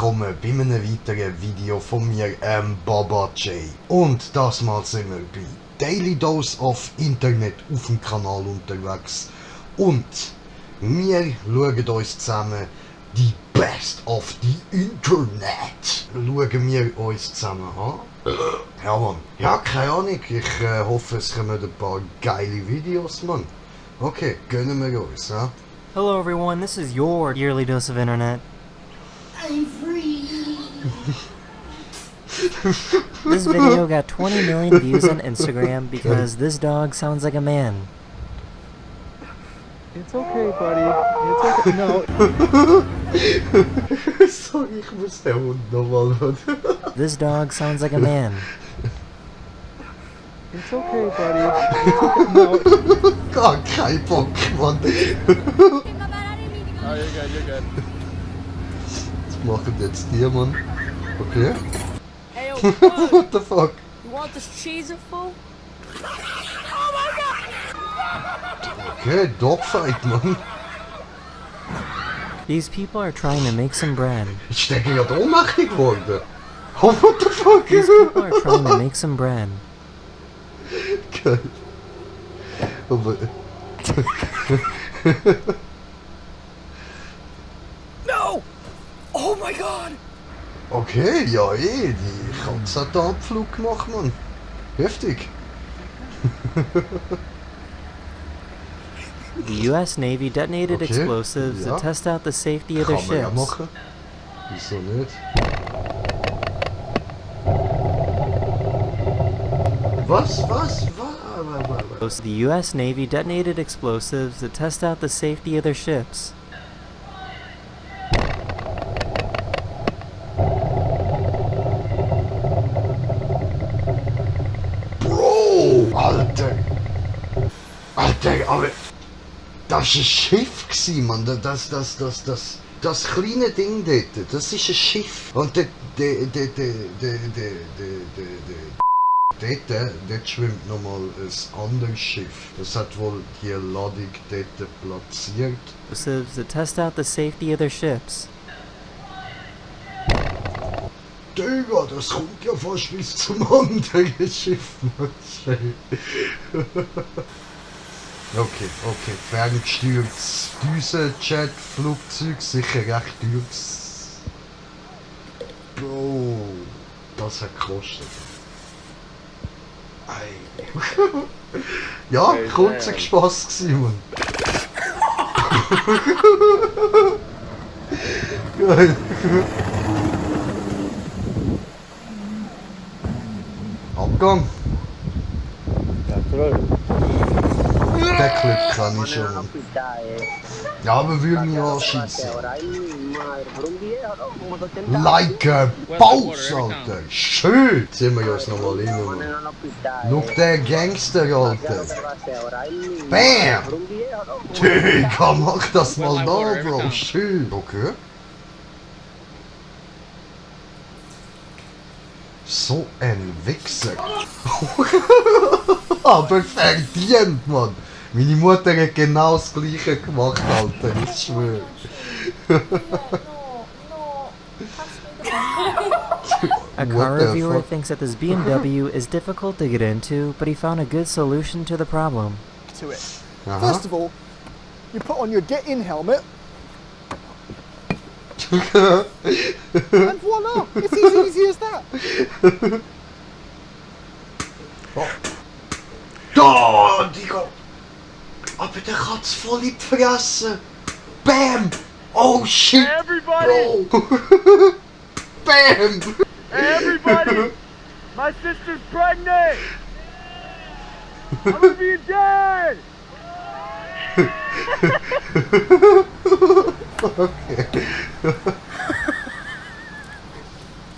willkommen bei einem weiteren Video von mir, Baba J. Und das Mal sind wir bei Daily Dose of Internet auf dem Kanal unterwegs. Und wir schauen uns zusammen die Best of the Internet. Schauen wir uns zusammen an. Ja, Mann. Ja, keine Ahnung. Ich hoffe, es kommen ein paar geile Videos, Mann. Okay, gönnen wir uns, ja? Hello everyone, this is your yearly dose of internet. I'm free. This video got 20 million views on Instagram because this dog sounds like a man. It's okay, buddy. It's okay. No. Sorry, ich muss den Hund nochmal hören. This dog sounds like a man. It's okay, buddy. It's okay. No. Gar kein Bock, Mann. Oh, you're good. Was machen jetzt die, Mann? Okay. Hey, yo, What the fuck? you want this cheese full? Okay, Dogfight, Mann. These people are trying to make some bread. Ich denke, gerade ohnmächtig geworden. Oh, what the fuck? These people are trying to make some bread. Geil. Aber... No! Oh my god! Okay, ja die Katze hat einen Abflug gemacht, Mann. Heftig. The US Navy detonated Okay, explosives ja. to test out the safety of their Kann man ja ships. machen. Wieso nicht? Was? The US Navy detonated explosives to test out the safety of their ships. Bro! Alter, aber... Das war ein Schiff gewesen, Mann. Das kleine Ding dort, das ist ein Schiff. Und dort schwimmt nochmal ein anderes Schiff. Das hat wohl die Ladung dort platziert. Explosives to test out the safety of their ships. Digga, das kommt ja fast bis zum anderen Schiff, Mann. Okay, ferngesteuertes Düsenjet, Flugzeug, sicher recht teures. Bro, das hat gekostet. Ei. Ja, kurzer Spaß gewesen, Mann. Geil. Abgang. Der Clip kann ich schon. Ja, aber will mich anschießen. Like a Boss, Alter. Schön. Sehen wir uns nochmal rein, Mann. Schau der Gangster, Alter. Bam! Digga, mach das mal da, Bro. Schön. Okay. So ein Wichser. Aber verdient, Mann. Meine Mutter hat genau das gleiche gemacht, Alter. Ich schwöre. A car reviewer thinks that this BMW is difficult to get into, but he found a good solution to the problem. To it. Aha. First of all, you put on your get-in helmet, and voila! It's as easy as that. Da, Digga! Aber der hat's voll in die Fresse! Bam! Oh shit! Everybody! Bro! Bam! Everybody! My sister's pregnant! I'm gonna be dead! Okay.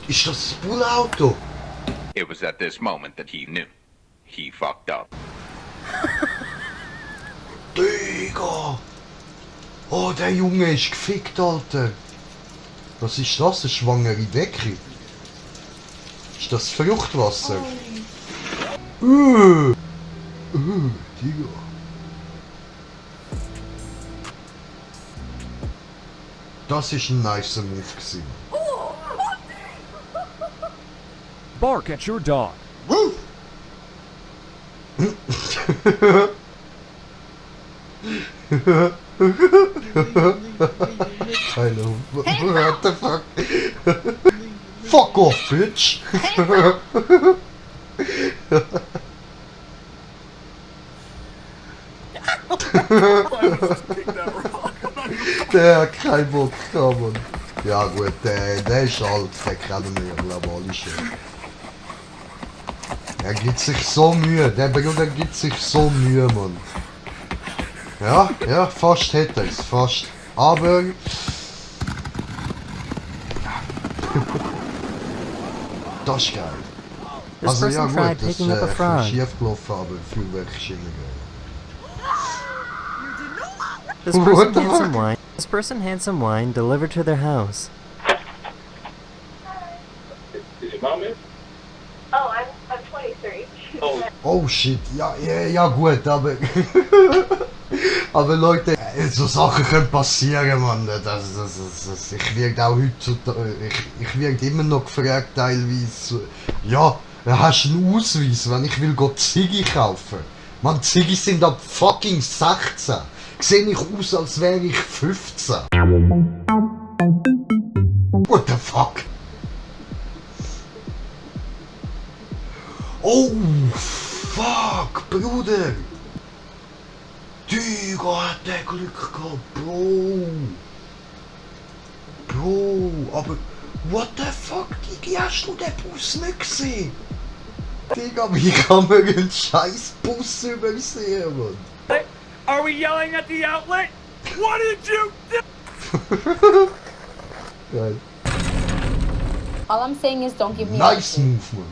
Ist das Bullauto? It was at this moment that he knew. He fucked up. Digga! Oh, der Junge ist gefickt, Alter! Was ist das? Eine schwangere Decke? Ist das Fruchtwasser? Digga! Das ist ein nicer Move gewesen. Bark at your dog. Hello. What the fuck? Fuck off, bitch! Der hat keinen Bock gehabt, Mann. Ja gut, der ist alt, den kennen wir glaube ich alle schon. Er gibt sich so Mühe, der Bruder gibt sich so Mühe, Mann. Ja, ja, fast hätte er es, fast. Aber... Das ist geil. This Also ja person gut, tried das picking up a ist frog. schief gelaufen, aber Feuerwerk ist immer geil. This What person the had fuck? some wine. This person had some wine delivered to their house. Is your mom in? Oh, I'm 23. Oh, Oh shit, ja gut, aber... aber Leute, so Sachen können passieren, Mann. Ich werde auch heutzutage... Ich werde immer noch gefragt teilweise... Ja, hast du einen Ausweis, wenn ich will Ziggy kaufen? Man, Ziggis sind ab fucking 16. Sehe ich aus, als wäre ich 15. What the fuck? Oh, fuck, Bruder! Digga, hat der Glück gehabt, Bro! Bro, aber... What the fuck, Digi, hast du den Bus nicht gesehen? Digga, wie kann man einen scheiß Bus übersehen, Mann? Are we yelling at the outlet? What did you do? Geil. All I'm saying is don't give me Nice attitude. move, Mann.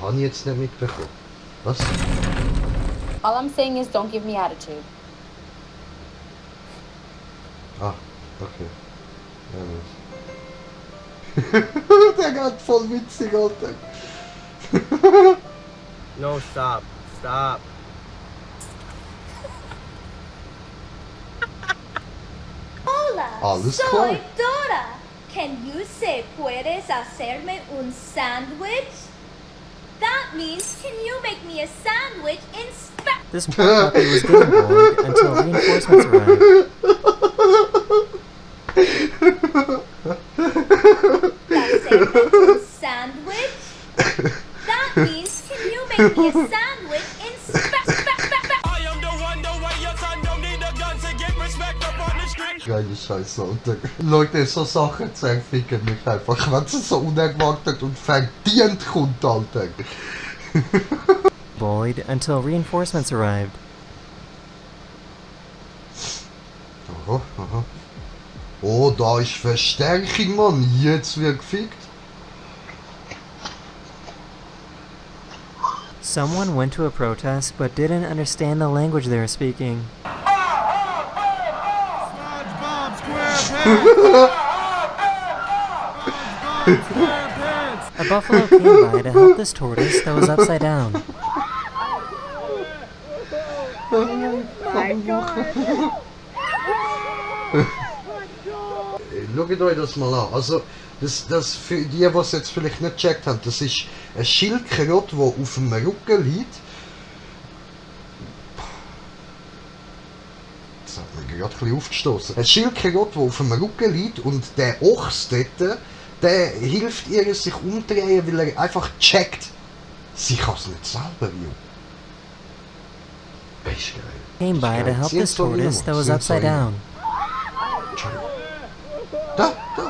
Habe ich jetzt nicht mitbekommen. Was? All I'm saying is don't give me attitude. Ah, okay. Ja, gut. Der geht voll witzig, Alter. No, stop. Stop. Hola, Alles soy klar. Dora. Can you say puedes hacerme un sandwich? That means can you make me a sandwich in Spanish? This poor puppy was getting bored until reinforcements arrived. Hacerme un sandwich? That means can you make me a sandwich in Spanish? I am the one, the way your son don't need a gun to get respect up on the street. Geile Scheiße, Alter. Leute, so Sachen ficken mich einfach, wenn es so unerwartet und verdient kommt, Alter. Bullied until reinforcements arrived. Aha, aha. Oh, da ist Verstärkung, Mann. Jetzt wird gefickt. Someone went to a protest but didn't understand the language they were speaking. A buffalo came by to help this tortoise that was upside down. Schaut euch das mal an. Also, das für die, die es jetzt vielleicht nicht gecheckt haben, das ist ein Schildkröte, der auf dem Rücken liegt. Das hat mir gerade ein bisschen aufgestoßen. Ein Schildkröte, der auf dem Rücken liegt und der Ochs dort, der hilft ihr sich umdrehen, weil er einfach checkt, sie kann es nicht selber, wie. Das ist geil. Came by to help this tortoise that was upside down. Da, da.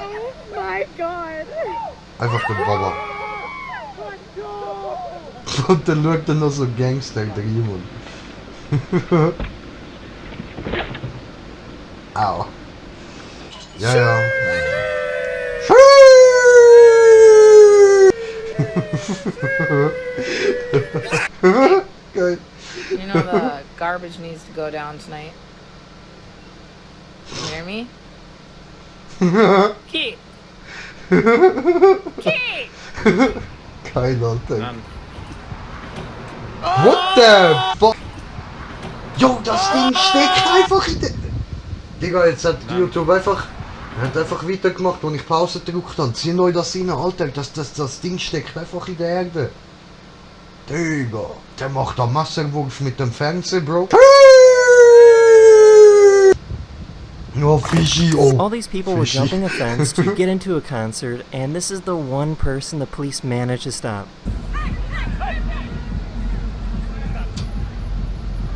My God. Einfach der Baba. Und dann schaut er noch so Gangster drin, Mann. Au. Ja, ja. Geil. You know the garbage needs to go down tonight. You hear me? Keith! Keith! Geil, Alter. What the fuck? Jo, das Ding steckt einfach in der... Digga, jetzt hat YouTube einfach Er hat einfach weitergemacht, als ich Pause gedrückt habe. Zieh euch das rein, Alter. Das Ding steckt einfach in der Erde. Digga, der macht einen Messerwurf mit dem Fernseher, Bro. No, Fischi, oh. All these people were jumping a fence to get into a concert, and this is the one person the police managed to stop.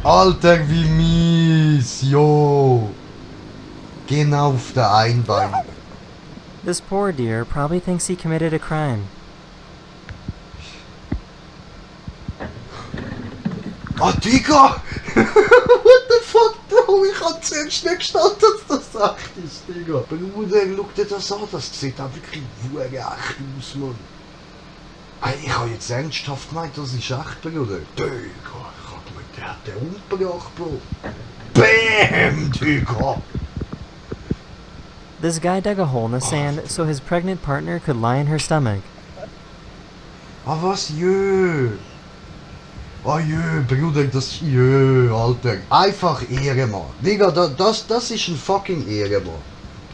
Alter, wie mies, jo. Genau auf der Einbein. This poor deer probably thinks he committed a crime. Ah, Digga! What the fuck, Bro? Ich hab zuerst nicht gestanden, dass das echt ist, Digga. Bruder, schau dir das an, das sieht auch wirklich echt aus, Mann. Hey, ich hab jetzt ernsthaft gemeint, das ist echt, Bruder. Digga, ich hab gemeint, der hat den umgebracht, Bro. Bam, Digga! This guy dug a hole in the sand so his pregnant partner could lie in her stomach. Ah, was, jö? Ah, jö, Bruder, das, jö, Alter. Einfach Ehrenmann. Digga, das ist ein fucking Ehrenmann.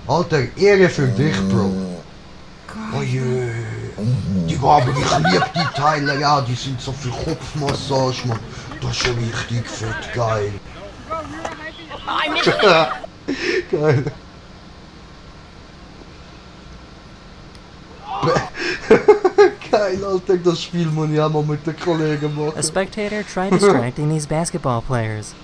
Alter, Ehre für dich, Bro. Oh jö. Digga, aber ich lieb die Teile, ja, die sind so für Kopfmassage, Mann. Das ist schon richtig fett geil. Geil. Geil, Alter, das Spiel muss ich auch mal mit den Kollegen machen. A spectator tried distracting these basketball players.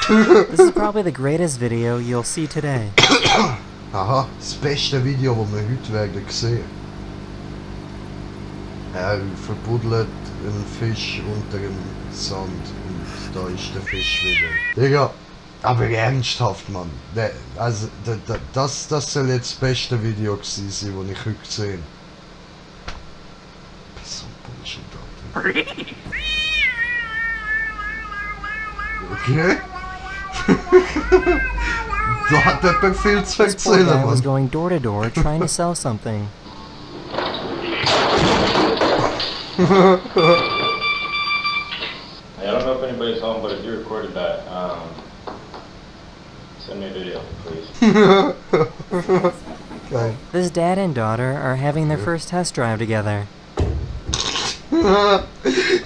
This is probably the greatest video you'll see today. Aha, das beste Video, das wir heute werden sehen. Er verbuddelt einen Fisch unter dem Sand und da ist der Fisch wieder. Digga, aber ernsthaft, Mann. Das soll jetzt das beste Video gewesen sein, das ich heute gesehen habe. So ein Bullshit, Alter. Okay. Da hat jemand viel zu This poor erzählen, guy was Mann. going door to door trying to sell something. Hey, I don't know if anybody's home, but if you recorded that, send me a video, please. Geil. This dad and daughter are having their first test drive together.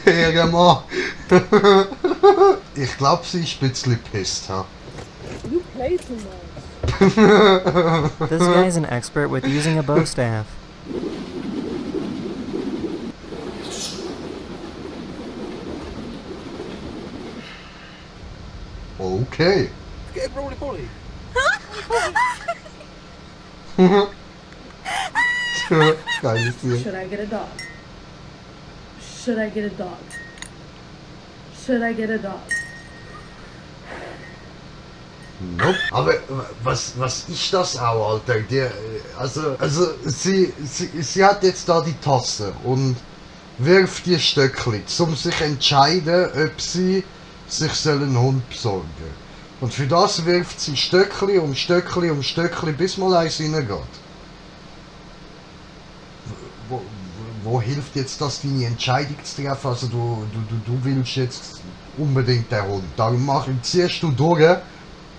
Ehrenmann. Ich glaube, sie ist ein bisschen pisst, ha? You play too much. This guy's an expert with using a bow staff. Okay. Get a roly poly. Geil ist sie. Should I get a dog? Should I get a dog? Should I get a dog? Nope. Aber was ist das auch, Alter? Also sie hat jetzt da die Tasse und wirft die Stöckli, um sich zu entscheiden, ob sie sich einen Hund besorgen soll. Und für das wirft sie Stöckli um Stöckli um Stöckli, bis mal eins reingeht. Wo hilft jetzt das, deine Entscheidung zu treffen? Also du willst jetzt unbedingt den Hund. Darum ziehst du durch,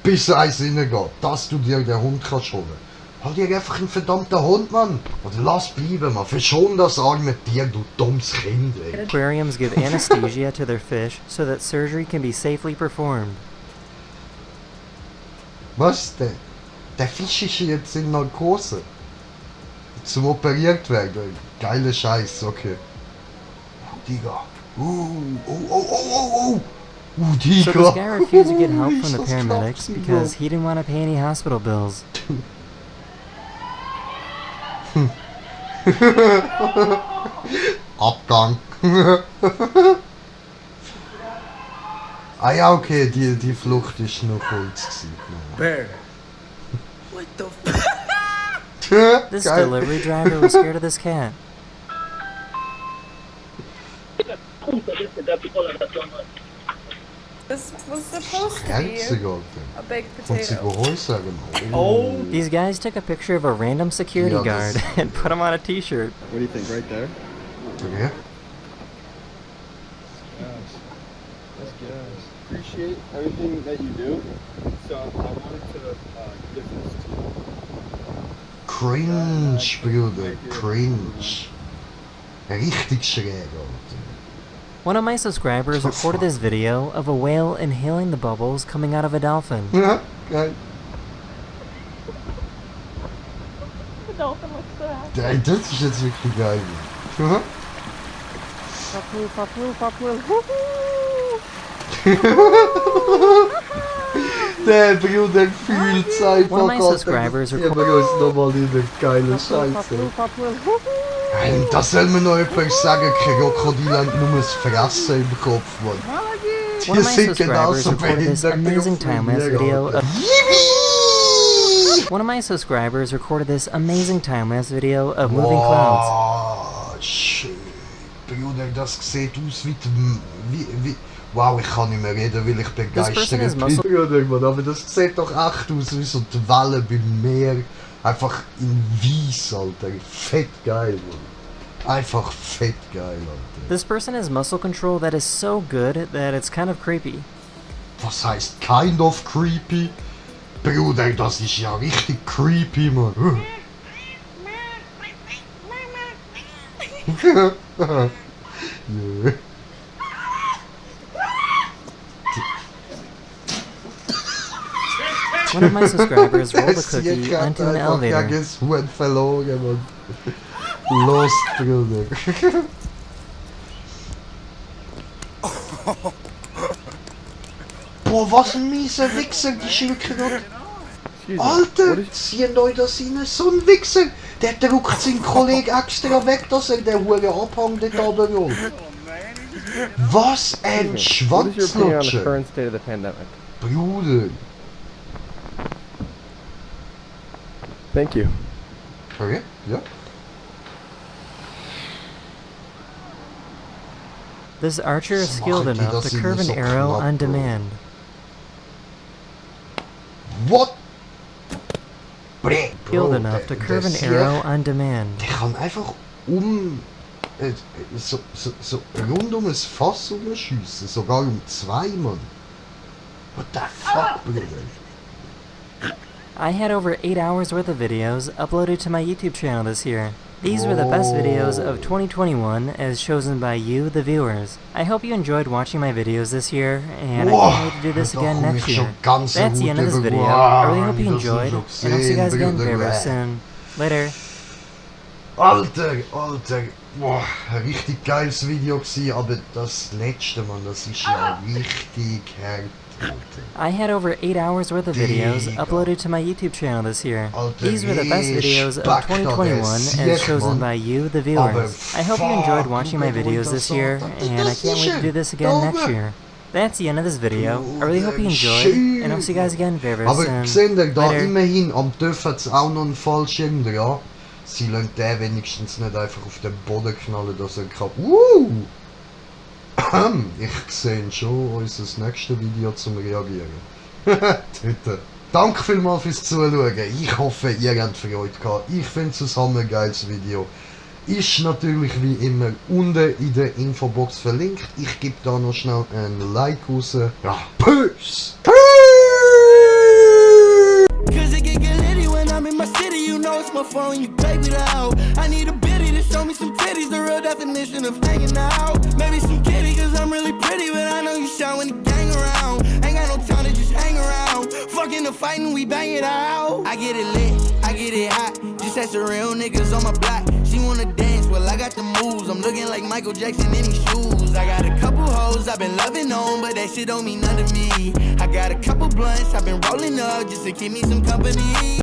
bis eins reingeht, dass du dir den Hund kannst holen. Hol dir einfach einen verdammten Hund, Mann. Oder lass bleiben, Mann. Verschon das arme Tier, du dummes Kind, ey. Aquariums give anesthesia to their fish so that surgery can be safely performed. Was? Der Fisch ist jetzt in Narkose. Zum operiert werden. Geile Scheiß, okay. Oh, Digga. Oh. So Digga. this guy refused to get help from the Das paramedics glaubst du because doch. he didn't want to pay any hospital bills. Abgang. Ah ja, okay, die Flucht ist noch kurz gewesen. Bear. What the This Geil. delivery driver was scared of this cat. This was supposed to be Herzig, Alter. a baked Kommt sie potato. gehäusern. Oh. These guys took a picture of a random security Yeah, guard this- and put him on a t-shirt. What do you think, right there? Okay. appreciate everything that you do. So I wanted to give this to you. Cringe, Bruder, cringe. Richtig schräg, Alter. One of my subscribers recorded this video of a whale inhaling the bubbles coming out of a dolphin. Ja, geil. The dolphin looks so happy. Das ist jetzt wirklich geil. Mhm. Der Bruder fühlt's einfach. One of my subscribers Ja, aber uns nochmal in der geile Scheiße. Und da soll mir noch jemand sagen, Krokodile haben nur das Fressen im Kopf, Mann. One of my subscribers recorded this amazing time-lapse video of One of my subscribers recorded this amazing time-lapse video of moving clouds. Oh, shit. Bruder, das sieht aus wie... Wow, ich kann nicht mehr reden, weil ich begeistert bin. Bruder, Mann, aber das sieht doch echt aus wie so die Wellen beim Meer. Einfach in Weiss, Alter. Fett geil, Mann. Einfach fett geil, Alter. This person has muscle control that is so good that it's kind of creepy. Was heißt kind of creepy? Bruder, das ist ja richtig creepy, Mann. Yeah. One of my subscribers rolled a cookie onto an elevator. Huhn verloren, Mann. Lost, Bruder. Boah, was ein mieser Wichser, die schlucken hat. Alter, ziehen euch das rein, so ein Wichser. Der druckt seinen Kollegen extra weg, dass er den Huren Abhang dort runterrollt. Was ein Schwanzlutscher. Bruder. Thank you. Okay, ja. This archer is skilled enough to curve an arrow on demand. What? Skilled enough to curve an arrow on demand. Der kann einfach so rund um ein Fass rumschiessen, sogar um 2, Mann. What the fuck, Bruder? I had over 8 hours worth of videos uploaded to my YouTube channel this year. These were the best videos of 2021 as chosen by you, the viewers. I hope you enjoyed watching my videos this year, and I can't wait to do this again next year. That's the end of this video. I really hope you enjoyed, and I'll see you guys again very, very soon. Later. Alter, boah, ein richtig geiles Video gewesen, aber das letzte, Mann, das ist ja richtig hart. I had over 8 hours worth of videos uploaded to my YouTube channel this year. These were the best videos of 2021 as chosen by you, the viewers. I hope you enjoyed watching my videos this year, and I can't wait to do this again next year. That's the end of this video. I really hope you enjoyed, and I'll see you guys again very, very soon. Aber seht ihr da immerhin, am Dörf hat es auch noch einen Fallschirm dran. Sie lassen den wenigstens nicht einfach auf den Boden knallen, dass er kann... Ich sehe schon unser nächstes Video zum Reagieren. Twitter. Danke vielmals fürs Zuschauen. Ich hoffe, ihr habt Freude gehabt. Ich finde es ein hammergeiles Video. Ist natürlich wie immer unten in der Infobox verlinkt. Ich gebe da noch schnell ein Like raus. Ja, Peace! I need a biddy to show me some titties, the real definition of hanging out. Maybe some kitty, cause I'm really pretty, but I know you shy when the gang around. Ain't got no time to just hang around. Fucking the fighting, we bang it out. I get it lit, I get it hot. Just ask the real niggas on my block. She wanna dance, well I got the moves. I'm looking like Michael Jackson in these shoes. I got a couple hoes I've been loving on, but that shit don't mean nothing to me. I got a couple blunts I've been rolling up just to keep me some company.